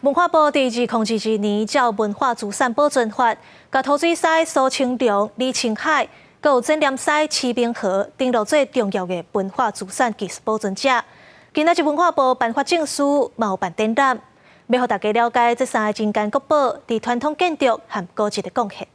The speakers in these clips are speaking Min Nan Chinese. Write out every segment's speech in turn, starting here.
文化部佇2022年照文化資產保存法，共塗水師蘇清龍、李清海，閣有剪黏師徐明和登錄做重要的文化資產技術保存者。今仔日文化部頒發證書，嘛有辦展覽，欲予大家了解這三个人間國寶佇傳統建築和古蹟的貢獻。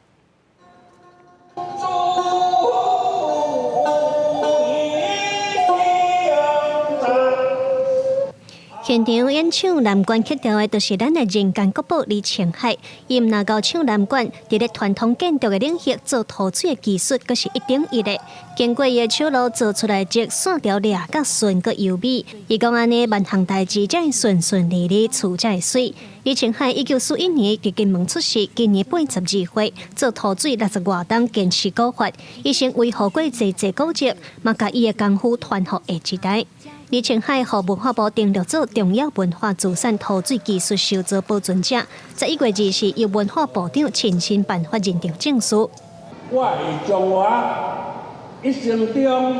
現場演唱南管曲調的，就是咱的人間國寶李清海。伊毋但𠢕唱南管，佇咧傳統建築的領域做塗水的技術，閣是一等一的。經過伊的手路做出來的線條掠甲順閣優美。伊講按呢萬項代誌才會順順利利，厝才會媠。李清海1941年佇金門出世，今年82歲，做塗水六十外冬堅持古法，一生維護過濟濟古蹟，嘛共伊的功夫傳予下一代。李清海予文化部登錄做重要文化資產塗水技術修造保存者。11月24由文化部長親身頒發認定證書。我會將我一生中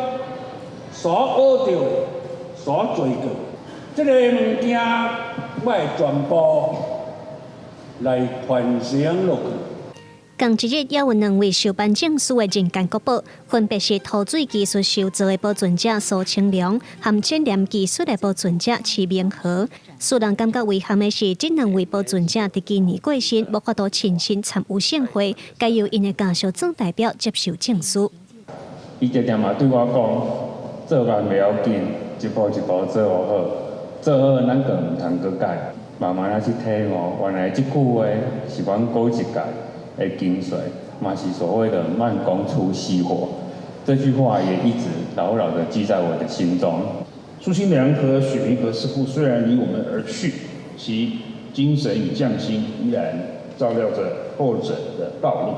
所學著、所做過，這个物件，我會全部來傳承落去。仝一日，也有兩位受頒證書的人間國寶，分別是塗水技術修造的保存者蘇清龍，和剪黏技術的保存者徐明和。使人感覺遺憾的是，這兩位保存者佇今年過身，無法度親身參與盛會，改由𪜶的家屬做代表接受證書。伊常常嘛對我講，做工袂要緊，一步一步做好，做好咱就毋通閣改，慢慢仔去體悟，原來這句話是阮古蹟界的精髓，嘛是所謂的慢工出細活。這句話也一直牢牢的記在我的心中。蘇清良和許明和師傅雖然離我們而去，其精神與匠心依然照亮着後者的道路。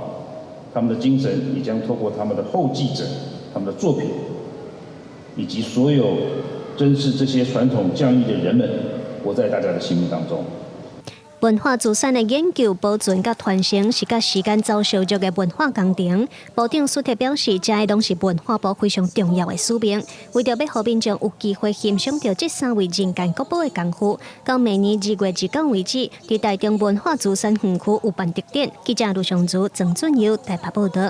他們的精神也將透過他們的後繼者、他們的作品，以及所有珍視這些傳統匠藝的人們，活在大家的心目當中。文化資產的研究、保存佮傳承是佮時間走相續的文化工程。部長蘇鐵表示，這攏是文化部非常重要的使命。為著欲予民眾有機會欣賞著這三位人間國寶的功夫，到明年2月29為止，佇台中文化資產園區有辦特展。記者盧尚如、曾俊佑台北報導。